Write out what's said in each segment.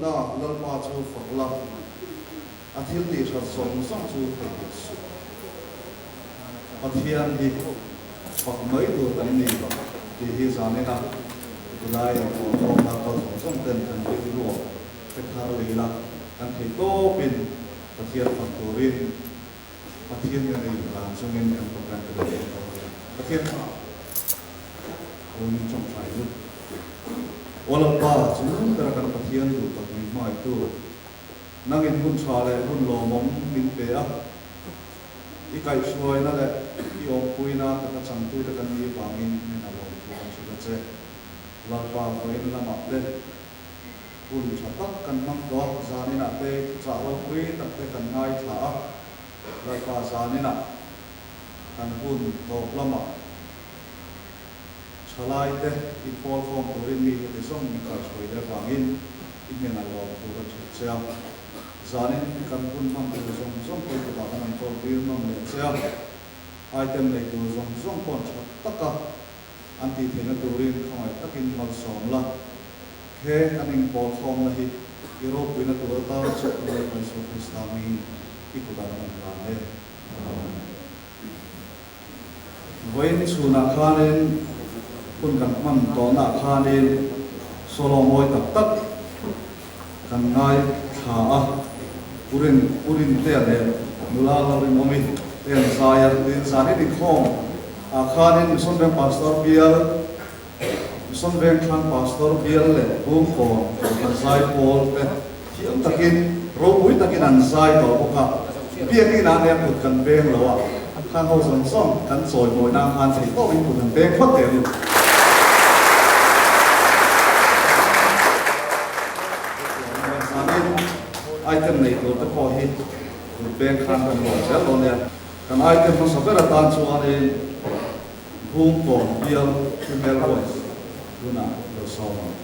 chungnunna Lalpa chu fak la, a thil tih that zawng zawng chu theihnghilh suh. Pathian hi fak mai tur kan ni tih hi zanin a tilai inkhawmkhawmna kal zawng zawng ten kan rilruah hre thar leh ila, kan thei tawpin Pathian fak turin Pathian nge nei dan chungin kan program te lo en dawn ania. Pathian kha awmin tawngtai lut. Aw Lalpa, chungnung bera kan Pathian duh tak min hmaitu, nangin hun tha leh hun lawmawm min pe a, i kaihhruaina leh i awmpuina taka changtute kan nih vangin min a lawmthu kan hrilh a che. Lalpa, vawiin lamah te Hun tha tak kan hmang tawh a, zaninah te chah ropui tak te kan ngaithla a, Lalpa zaninah kan hun tawp lamah thalai te inpawl khawm turin mi heti zawng min kaihhruai leh avangin i hnenah lawm tur a hrilh che a, zanin kan hun hman tur zawng zawng pawh i kutah kan rawn kawl tir nawm leh che a, item nei tur zawng zawng pawh tha taka an tih theihna turin khawngaih takin malsawm la. He kan inpawl khawmna hi i ropuina tur atan chu kan Lalpa Isua Krista hmingin i kutah kan hlan e. Amen. Vawiin chhunah khanin hun kan hman tawhnaah khanin solo mawi tak tak kan ngaithla a, Urin Urintea leh nula Lalrinawmi te an zai a, tin zanin inkhawm ah khanin Mission Veng Pastor bial Mission Vengthlang Pastor bial leh Bungkawn Kohhran Zaipawl te thiam takin, ropui takin an zai tawh bawk a, biakin ah nia kut kan beng lo a, khang ho zawng zawng kan chawi mawi nan khan thei tawkin kut an beng phawt teh lut. Zanin item nei tur te pawh hi kut beng khan kan lawm zel dawn nia. Kan item hmasa ber atan chuanin. Bungkawn bial Female Voice tunah lo sawm ang.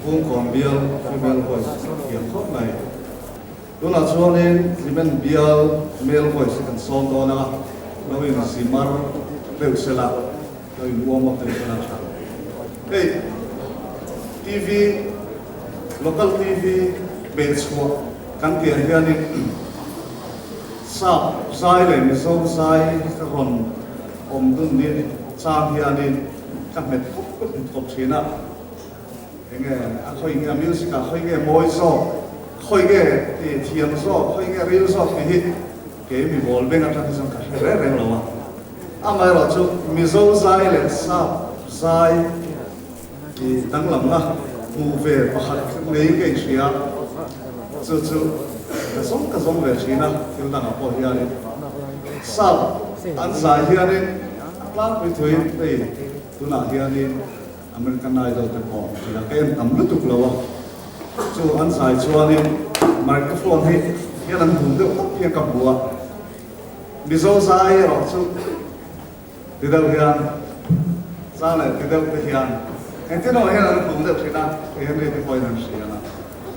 Bungkawn bial female voice thiam khawp mai. Tunah chuanin Hlimen bial male voice hi kan sawm dawn a, lo in zimar deuh sela, lo in warm up deuh sela tha. Hei TV, local TV beh chhuah kan tih ah hianin sap zai leh Mizo zai rawn awm dun ni chang hianin ka hmet khawp ka hmet khawp thin a. Enge a khawi nge a music ah khawi nge mawi zawk, khawi nge ti thiam zawk, khawi nge ril zawk tih hi kei mi bawl beng atang hi chuan ka hre reng reng lo a. Amaherawh chu Mizo zai leh Sap zai i danglamna hmuh ve pakhat nei ka inhria, chu chu ka zawng ka zawng ve thin a, thil dangah pawh hianin Sap an zai hianin a tlangpui thuin hei tunah hianin American Idol te pawh an tia, ka en tam lutuk lo a, chu an zai chuanin microphone hi hian an hum deuh tawp hian ka hmu a, Mizo zai erawh chu ti deuh hian zang leh ti deuh te hian engtin emaw hian an hum deuh thin a, hei Henry te pawhin an hria a,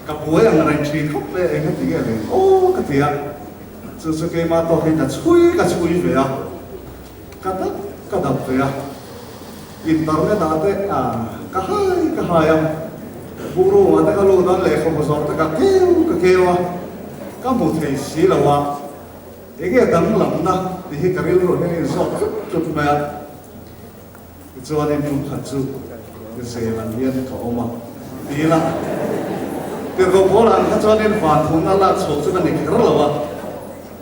ka buai ang reng thin khawp mai a, eng heti nge leng aw ka ti a, chu chu keimah tawk hi ka chhui ka chhui ve a. Ka dap ka dap ve a, internet ah te ka hai ka hai a, book room ah te ka lut a, lehkhabu zawrh te ka keu ka keu a, ka hmu thei si lo a, enge danglamna tih hi ka rilru hian a inzawt tlut tlut mai a, tichuanin tum khat chu zel ang hian ka awm a, ti ila tirhkoh pawl ang kha chuanin van thumna lak chhuak chu ka ni kher lo a.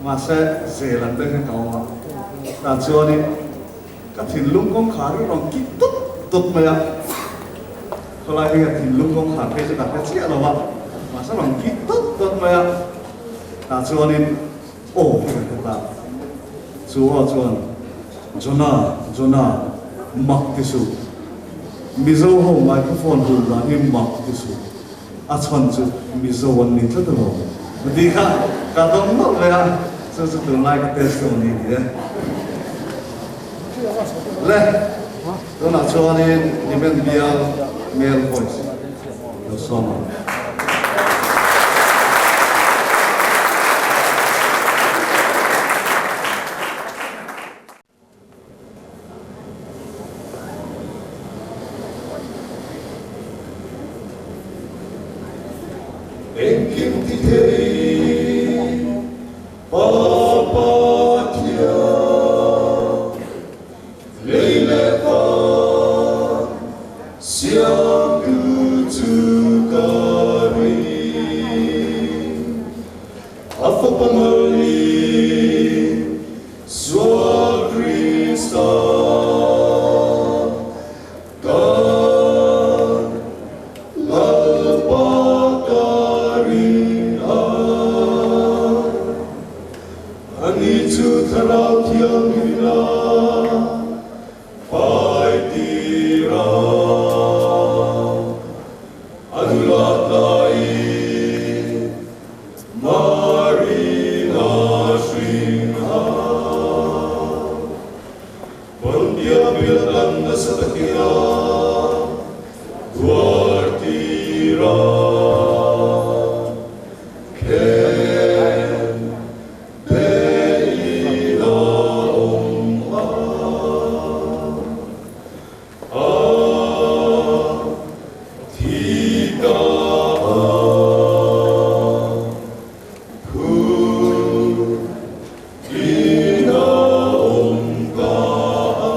Mahse, zel an deuh hian ka awm a, tah chuanin ka thinlung kawngkhar hi rawn kik tut tut mai a, khawlai hi ka thinlung kawngkhar phei chu ka hre chiah lo a, mahse rawn kik tut tut mai a, tah chuanin aw hi ka hre ta. Chu aw chuan, Jonah, Jonah, mak ti suh. Mizo ho microphone hum dan hi mak ti suh. A chhan chu Mizo an ni tlat alo tih kha ka dawng nawlh mai a, chu chu tunlai ka testimony ni e. Le, tunah chuanin Nimen bial male voice lo sawm ang. Engkim ti thei Pa Pathian, lei leh van siamtu chu ka ring. A fapa mawli Sua Krista kan Lalpa ka ring a, ani chu Thlarau Thianghlimna pai tir a. A dulat laiin Marina hringha Pontia Pilatan nasa takin a tuar tir a, Khen bein a awm a. A thi ta a phu in a awm ta a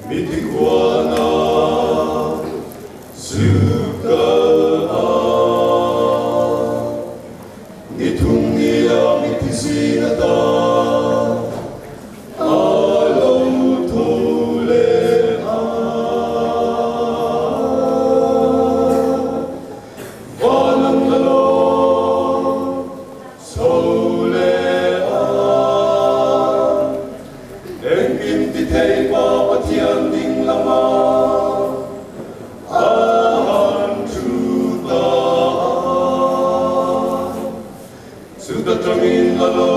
mithi khuana zu kal a ni thum ni a mithi zing ata A lo tho leh a, van an la lawm chho leh a. Engkim ti thei Pa Pathian ding lama a han thu ta a. Chuta tangin a lo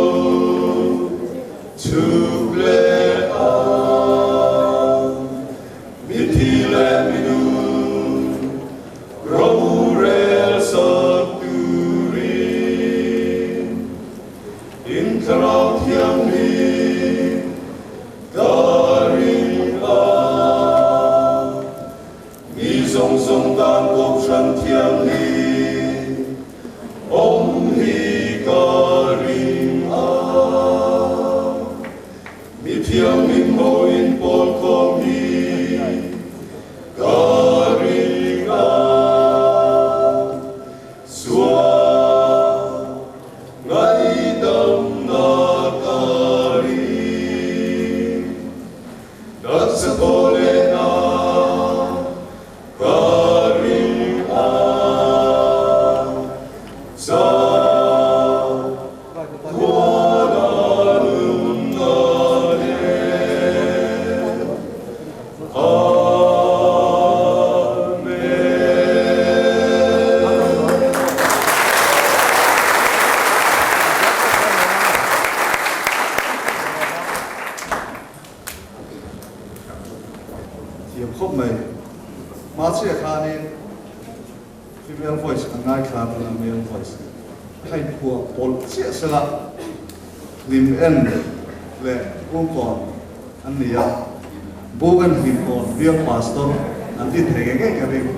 chhuk leh a, mithi leh minung. mai. Hma chiah khanin female voice kan ngaithla a tuna male voice kha inphuah pawlh chiah sela hlim en leh Bungkawn an ni a, Bung en Hlimkawn bial pastor an din thei ngei ngei ka ring.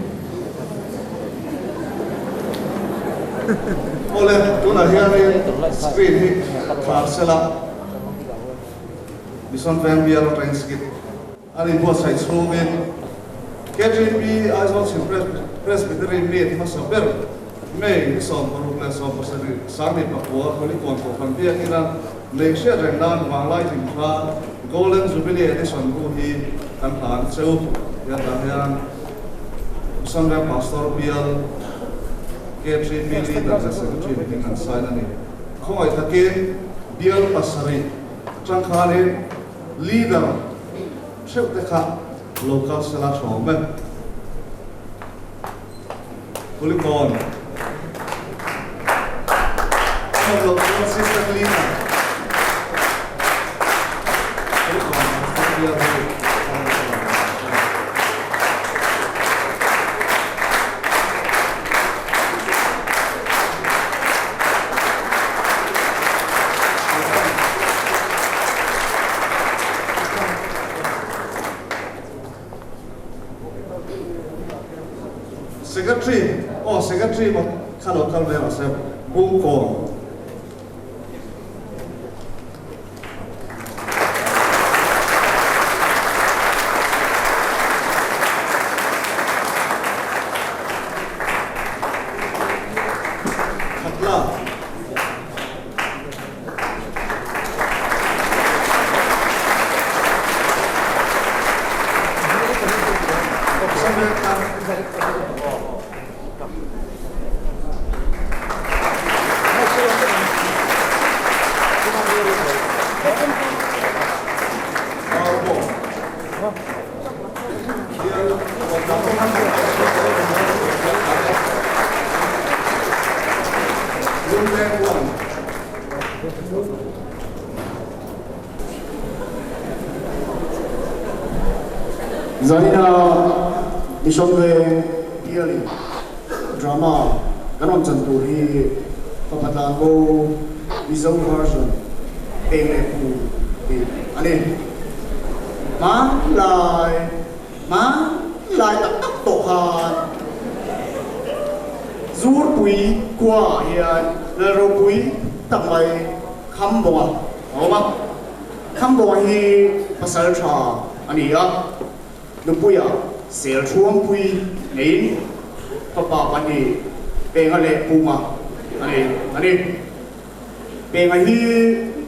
Awle, tunah hianin screen hi khar sela Mission Veng bial atangin skit an inbuatsaih chhungin KGP Aizawl Chhim Presbytery meet hmasa ber May ni 16 le 17 2009 Kulikawn Kohhran biakina neih hriat reng nan Vanglai Hlimthla Golden Jubilee Edition bu hi kan hlan cheu tia tah hian Mission Veng Pastor bial K3P Leader leh Secretary hming an sign a ni. Khawngaih takin bial pasarih atang khanin Leader theuh te kha lo kal sela tha awm e. Kulikawn Awm loh chuan Sister Lina Kulikawn Pastor bial hi a rawn kal ang. Secretary, aw Secretary maw kha lo kal ve rawh se, Bungkawn. Khatla. Zanina Mission Veng bialin drama kan rawn chan tur hi Fapa Tlanbo Mizo version peng leh pu tih a ni. Hmanlai hmanlai tak tak tawh khan Zurpui khuaah hian Lalropui tak mai Khambawnga a awm a. Khambawnga hi pasal tha a ni a, nupuia sel thuampui neiin fapa pahnih Penga leh Puma a nei a ni. Penga hi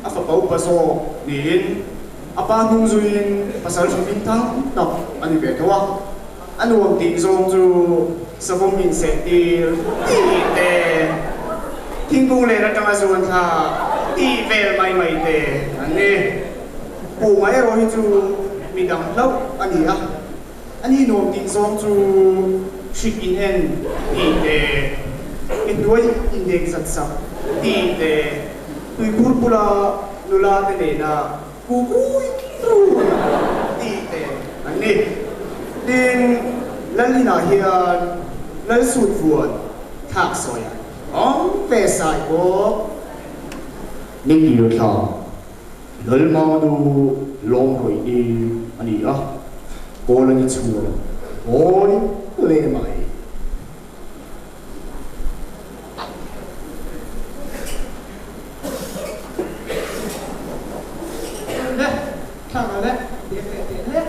a fapa upa zawk niin a pa hnung zuiin pasal tha hming thang tak a ni ve tho a. A nuam tih zawng chu savawm inseh tir tih te, thingkung len atanga zuan thlak tih vel mai mai te an ni. Puma erawh hi chu midang hlauh a ni a, a ni nuam tih zawng chu hrik in en tih te, inhnuai indeng zat sak tih te, tuikhur bula nula te nena Kukui run tih te an ni. Tin, Lalinah hian Lalsut vuan thlak sawi a awm ve sai bawk. Ni tir thla Lalmanu lawm rawih ni a ni a, kawl a ni chhuan mawi hle mai. Le, thlang ah le, dek leh teh le.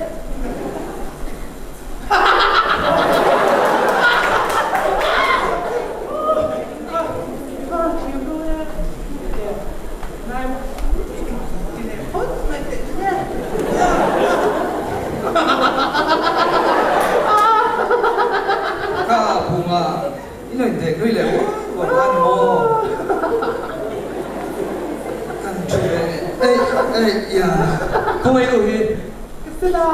Ka phunga i lo indek nui leh uar uar a ni maw? Kan thu ve leh eih eih ia khawngaih nu hi. Ka sila.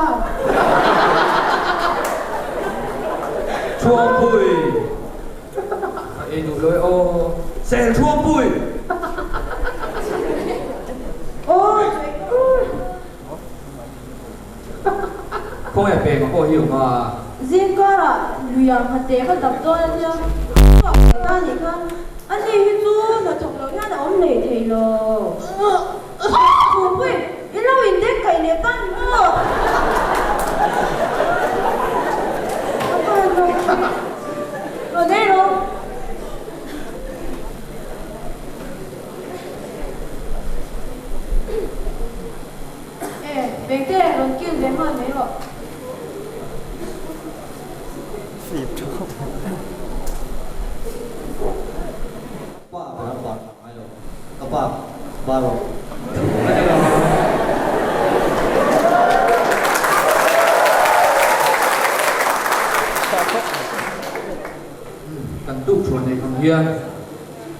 Thuampui ka ei duh lo e aw. Sel Thuampui. Aw. Khawngaih peng a aw. pawh hi awm a. Zingkarah luiah nghate ka dap dawn a nia, a chhuak leh ta nih kha. Ani hi chu hnathawk loh hian a awm hlei thei lo. Pupui, i lo indeng kaih leh ta ni maw? Ka pa lo. Rawn ei rawh. E, Bengte, rawn kil ve nghal mai rawh. Pa ber a bar tak ngai lo. Ka pa, bar rawh. Kan tuk thuan nei ang hian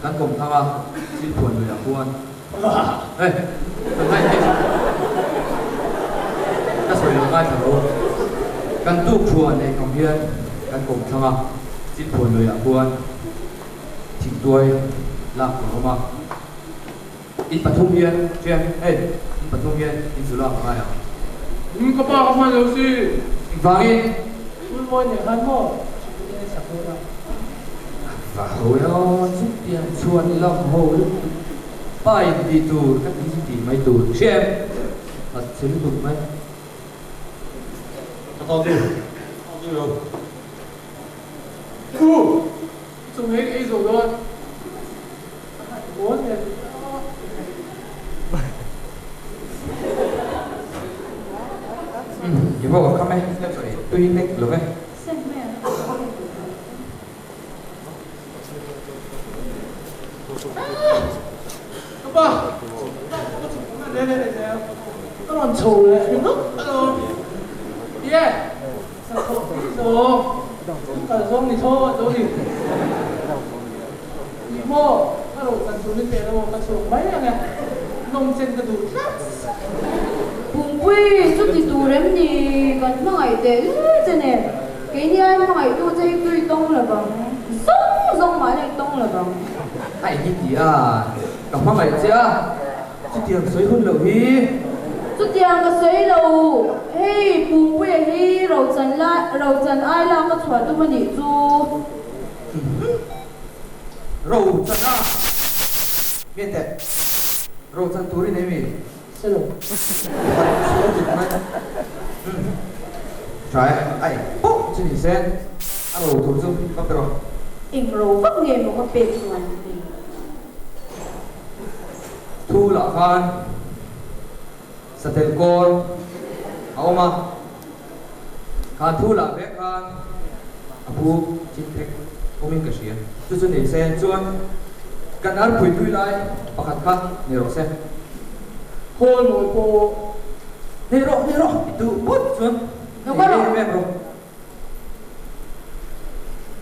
kan kawm thang a, thil phuan lui ah khuan Hey, kan ngaih hi ka sawi lo ngai thla lo. Kan tuk thuan nei ang hian kan kawm thang a, thil phuan lui ah khuan thingtuai lak tur a awm a. In pathum hian ṭhian, hey, in pathum hian in zu lak ngai ang. Ka pa ka hman lo si. Engvangin? School mawi nen khan maw sikul en sak dawn a. Va ho e aw, chutiang chuan i lam ho lutuk. Pa in tih tur ka ti chu tih mai tur. Hria em? A che lutuk mai. Ka tawp ni, tawp ni lo. U, chung hei ei zo dawn. I vawk a kham e, tui nek lo ve. Ni maw? Ka ro chan tur min pe lo ka chhuak mai ang e. Nawm chen ka duh tlat. Pumpui, chuti tur em ni? Kan hmangaih teh lul che nen. Keini ai hmangaihtu che hi tui tawng lo vang. Zawng zawng mah leh tawng lo vang. A eng i ti a, ka hmangaih che a, chutiang sawi hun loh hi. Chutiang ka sawi lo, hei Pumpuia hi rochan la, rochan ai lak ka chhuah tum a nih chu. Ro chan a, nge teh, ro chan tur i nei mi? Selo. Pakhat chu a dik mai. Umm, tha e, a eng pawh chu ni se, a ro tur chu va pe rawh. Eng ro vak nge maw ka pek chuan ni? Thu lah khan satel kawl a awm a. Kha thu lah vek khan a pu chin thek awmin ka hria. Chu chu ni se chuan kan arpui tui lai pakhat kha ni rawh se. Khawl mawi pawh Nei rawh, nei rawh i duh phawt chuan nei em em rawh.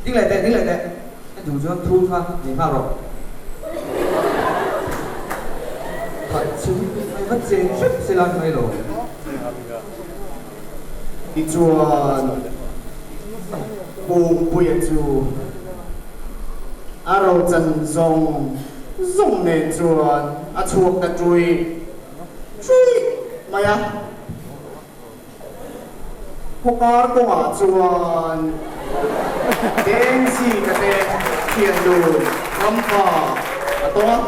Ding leh teh, ding leh teh, i duh chuan thu kha nei nghal rawh. Khat chu mai va cheng hrep se la ni mai lo. Tichuan, Pumpuia chu a rochan zawng zawng nen chuan a chhuak ta ṭuih ṭuih mai a. Khawkar kawngah chuan Dengzika te thian dun rampa a tawng a.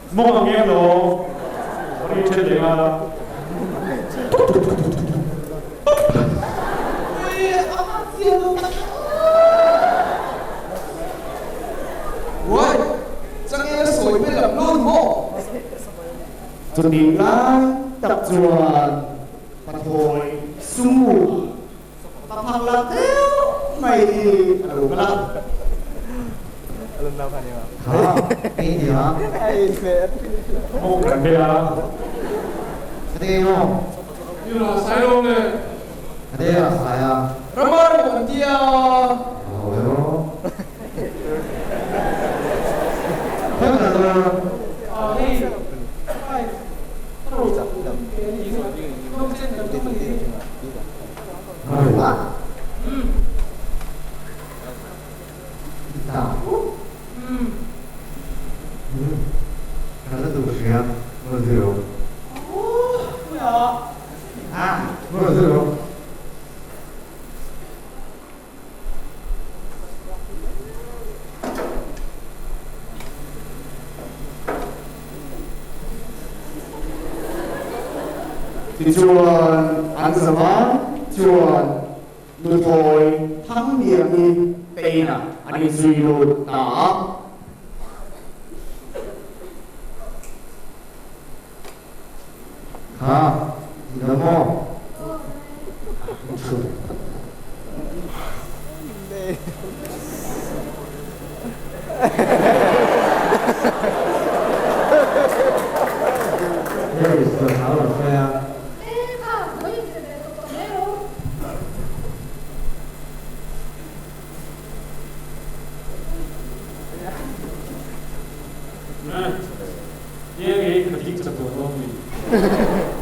Mawng ang em lo, ri then leh nghal a. Uai, changel sawi vel lam lo ni maw? Chutih lai tak chuan pathawi sumu paphak la deuh mai hi a lo kal a. Kha, ei nia. Mawng kan bel a. Ka te maw? I rah sai lo le. Ka te rah sai a. Ramar maw kan tia. Aw emaw. Khawi kan lo. A hei, ai, ka ro chak tum ve a ni. Nawm chen kan tum a ni. Ro a? I ta. Ka la duh hria, rawn zir rawh. Rawn zir rawh. Tichuan an zavai chuan nuthlawi Thangniangi te inah an inzui lut ta a. Kha, i lo maw? Hei, sawi hau lo sawi a. E kha, vawi inpe ve tawp tawh mai lo.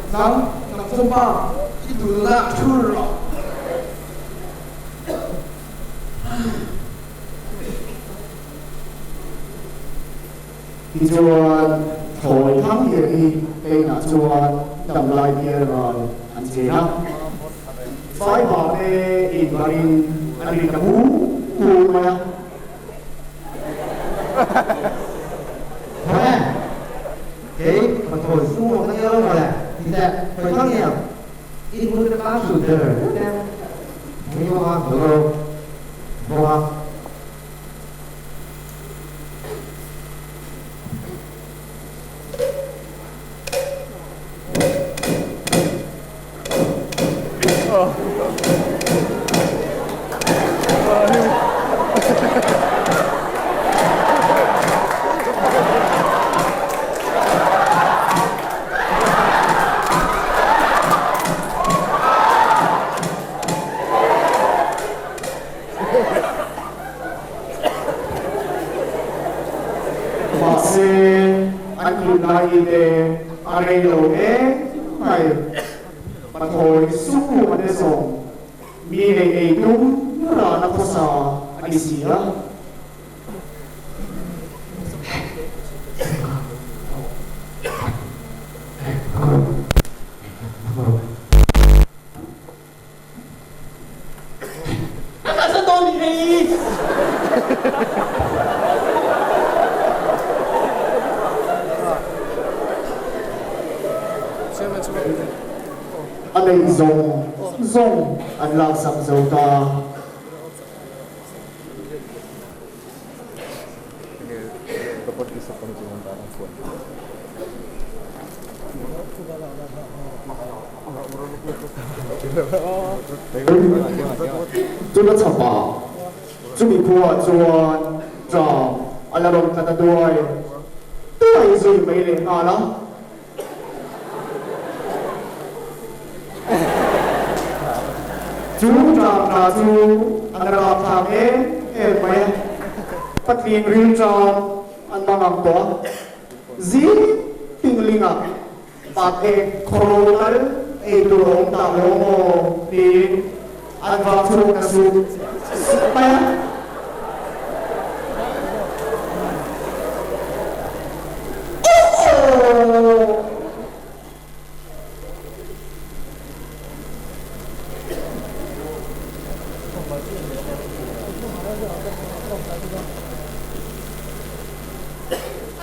Nang, nang chu pa, i duhna thur rawh. Tichuan, thawi thang hian hi keinah chuan damlai bial ral an chen a. Vaiva te inbarin an ri ta bur bur mai a. Thaw e, kei ka thawi sung awk ania lo mawle, ti teh, thawi thang hian i hmun ka tan sut ber ber te, hei bawk a, lo bawk a. Mahse, an hlimlai te a rei lo em mai. Pathawi sum a te zawng mi nei ei tum rana khawsa a ni si a. A nei zawng zawng an laksak zo ta. Chula chhapa chumi khuaah chuan ṭam a la rawn tla ta duai duai zui mai leh nghal a. Chu ṭam tla chu an rapthlak em em mai a, patling ril ṭam an mang ang tawh a, zing tinglingah Pat ek khawro tal ei tur a awm tak lo maw tiin an vak chhuak ta sup sup mai a. Aw!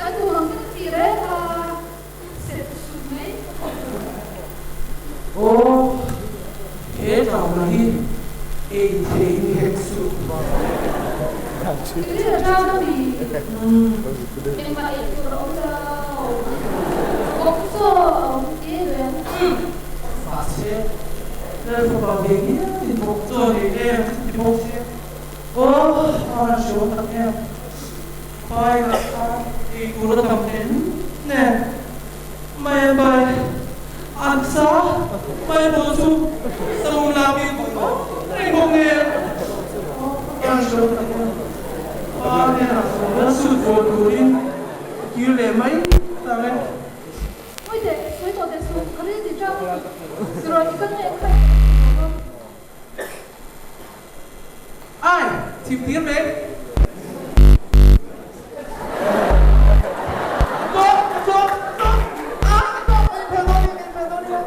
An duh ang chu ka ti reng a. lah hi ei thei ni hek suh. I rilru a mi? Engmah ei tur a awm lo. Bawk chaw a awm te reng. Mahse, Lalfapa ve hian bawk chaw nei em ti bawk se aw a han hre awm tak em. Pai lah kha ei tur a tam nen nen. Mai a pai an sa mai bawk chu saum lah mi tur reng bawk nen. Aw a han hre awm tak em. Pa hnenah sawn sut vawn turin a kir leh mai tak e. Ngawi teh, sawi tawh teh suh, ka ril ti ṭang lutuk. Tiraw i kal nge kha i tawh a. Ai, chhim tir mai. Tawp, tawp, tawp, a tawp, a inphel dawn ni, a inphel dawn ni lo.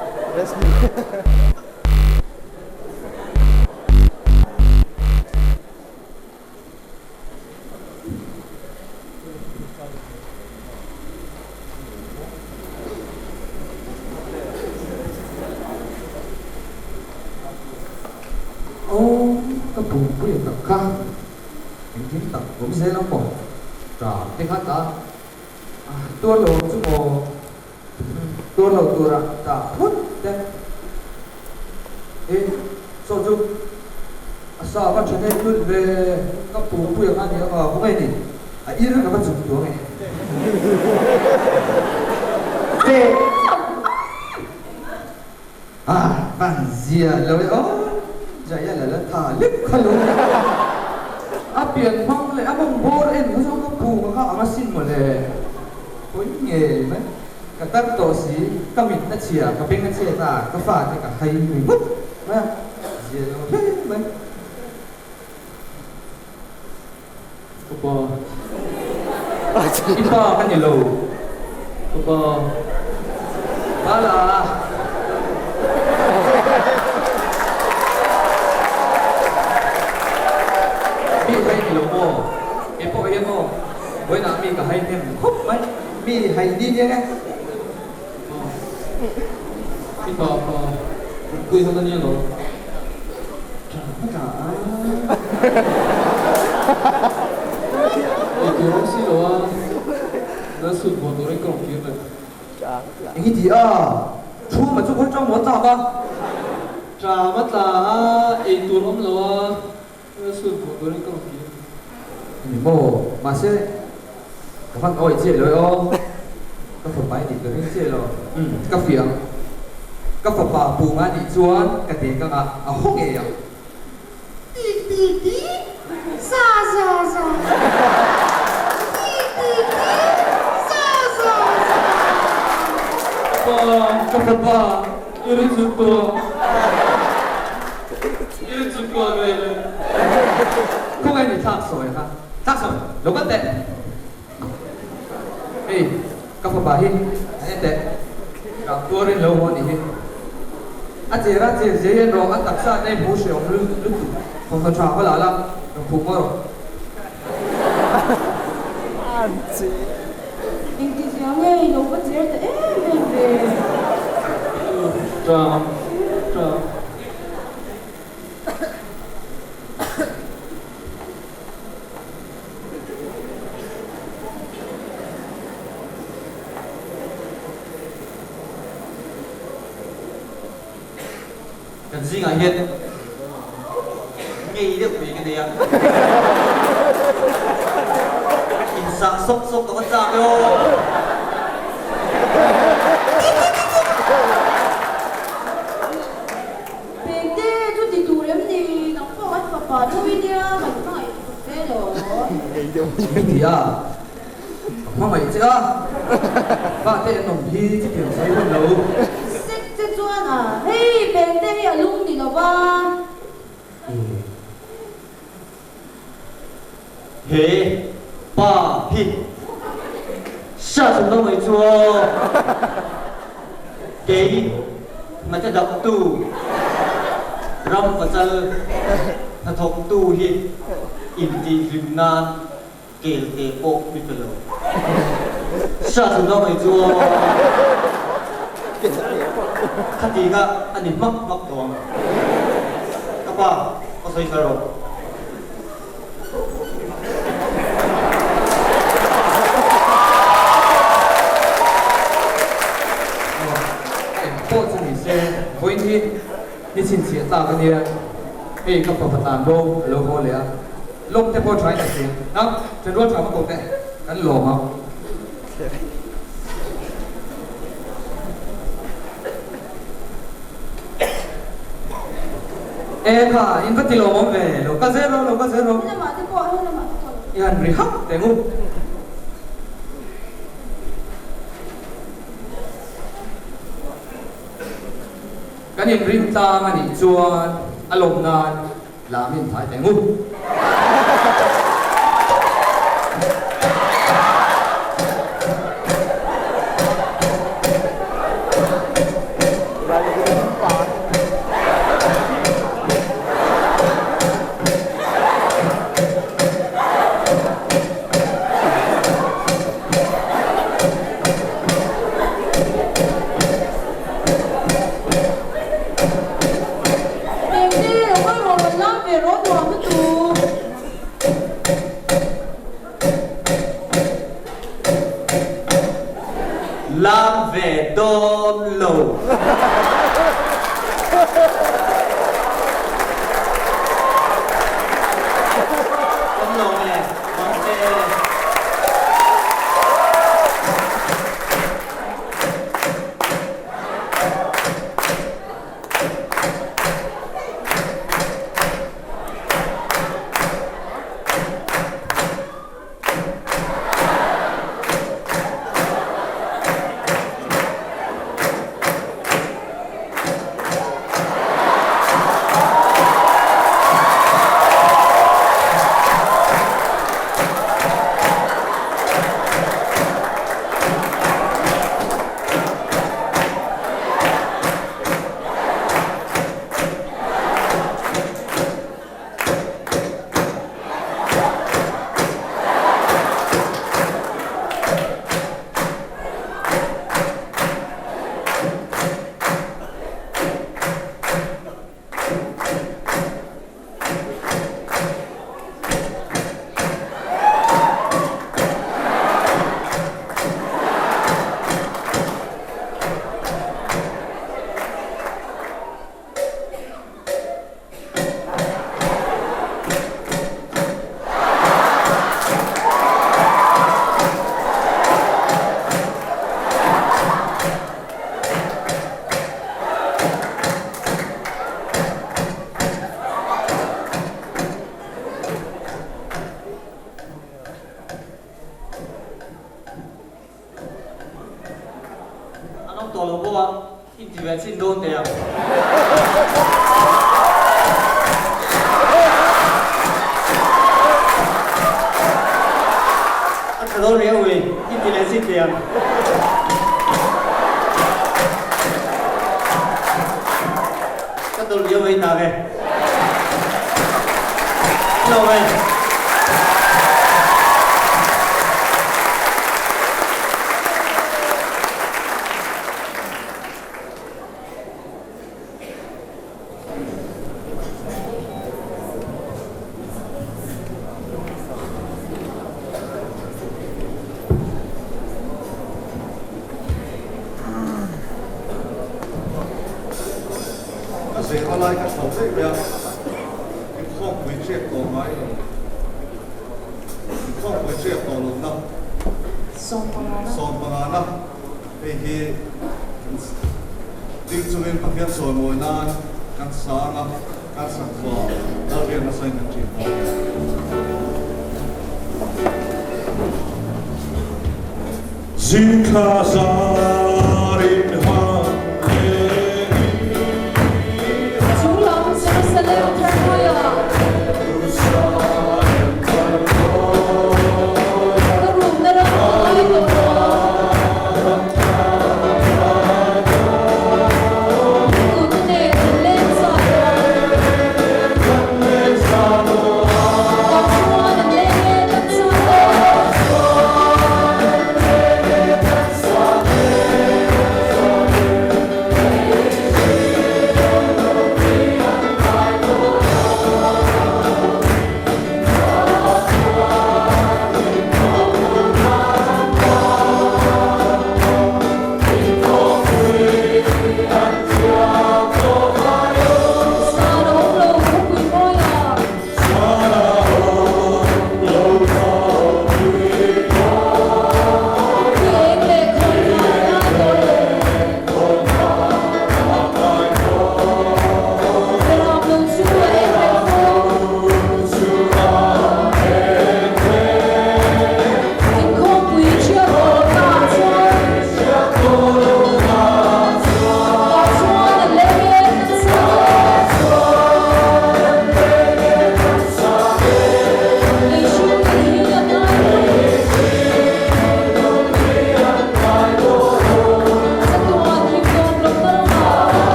Aw ka pumpui a tak kha engtin tak awm zel ang maw ta te kha ta tuar lo ang chu maw tuar lo tura ta phut te e saw chu a sa va tha hneh lut ve ka pumpui ang a ni ang a khawngaih ni a ir ka va chuk tuang e te a van zia lo e aw Jaya la la tha lek kha lo a pian hmang leh a mawng bawr en kha chuan ka pum kha ang asin mawle pawi ngei mai. Ka tar tawh si, ka mit a chhia, ka beng a chhiat a, ka fate ka hai ringawt mai a, zia lo hle mai. Ka pa, i pa ka ni lo, ka pa. Bala. Mi hai ni lo maw? Kei pawh hian maw? Vawiinah mi ka hai hnem khawp mai. Mi hai ni nia nge? I pa pa pui kha ka nia lo. Tha hmasa a. Ei tur awm si lo a, na sut vawn turin ka rawn kir leh. Eng i ti a? Thu ma chu khawi tang maw tlak a? Tha ma tla a, ei tur awm lo a. Ka sut hmuh turin ka rawn kir. Ni maw? Mahse, ka van awih chiah lo e aw. Ka fapa i nih ka ring chiah lo. Umm, ka fiah ang. Ka fapa pum a nih chuan ka dek anga a haw ngei ang. Tik tik tik, za za za. Tik tik tik, za za za. Pa, ka fapa i rin zut tawh. I rin zut tawh ve le. Khawngaih ni thlak sawi kha. Thlak sawi, lo kal teh. Hei, ka fapa hi a en teh. Kah tuarin lo haw a nih hi. A cher a cher zia hian rawh a taksa te hmu hreawm lutuk. Thawmhnaw tha va la la, rawn khup maw rawh. Engtizia nge i lo va cher ta em em ve? Ṭam, ṭam. Kan zingah hian ngei deuh mai ka nei a, insah sawk sawk ka va chak e aw. Pengte chu ti tur em ni? Nang pawh kan fapa tho i nia, kan hmangaih tuk ve lo. Ka ti a, ka hmangaih che a, fate an awm hi chutiang sawi hun lo. Sek che chuan a, hei Pengte hi a lung ni lo va. He pa hi hriat hun lo mai chu aw. Kei hmate daptu ram pachal hnathawktu hi intihhlim nan kelte pawh mi pe lo. Hriat hun lo mai chu aw. Khati kha a ni hmak hmak tawh ang. pa, ka sawi fel rawh. Eng pawh chu ni se, vawiin hi ni chhinchhiah tlak a nia, hei ka fapa tlan bo a lo haw leh a, lawm te pawh thain a hria. Nang, ṭhenrual ṭha hma ko teh, kan lawm ang. E kha, in va ti lawm awm ve, lo kal zel rawh, lo kal zel rawh. Helamah te pawh, helamah te pawh. I han ri hak teh ngu. Kan inrim tlang a nih chuan a lawm nan Lam in thai teh ngu. Engte lo kal rawh rawn lam ve rawh nuam lutuk. Lam ve dawn lo. Awm lo e, Mangte. An awm tawh lo bawk a, inti ve chin dawn teh ang. A tha dawn riau e, inti leh chin teh ang. Ka dawlh riau mai tak e. Lo e. Ka zirna lai ka chho daih mai a, inkhawmpui chiak tawh ngai lo, inkhawmpui chiak tawh lohna sawmpangana hei hi kan ding chungin Pathian sawimawi nan kan sang a, kan sak chhuah Lalriat nasa in kan ṭin dawn. Zingthla zar in han leng i. Chunglam Jerusalem thar hnuaiah. Ka rumna ram ka ngai tawh lo a. Ka tute nen kan leng za dawn. Ka chuan an leng e kan za dawn.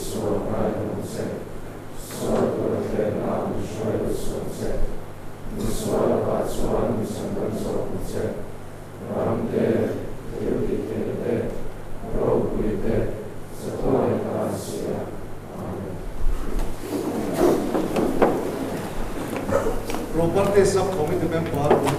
Isua ngaidam ang che. Sual tura hlenah min hruai lut suh ang che. Misual lakah chuan min chhandam zawk ang che. Ram te, thil tih theihna te, ropui te, chatuan in ta an si a. Amen. Property Sub-Committee member.